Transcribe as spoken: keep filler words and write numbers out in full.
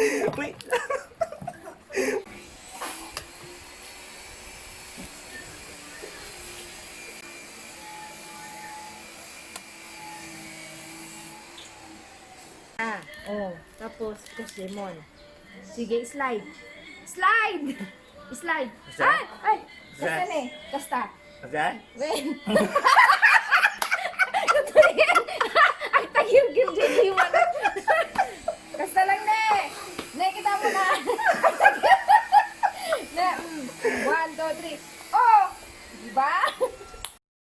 Wait. Ah, oh. Tapos, kasi mo. Sige, slide. Slide! Slide. Kasta? Ay! Ay! Kasta? Kasta ni. Kasta. Kasta? Wait. Ay, tagirgir dyan, iwan. Kasta lang, ne. Ne, kita mo na. Ne, mm. One, two, three. Oh! Diba?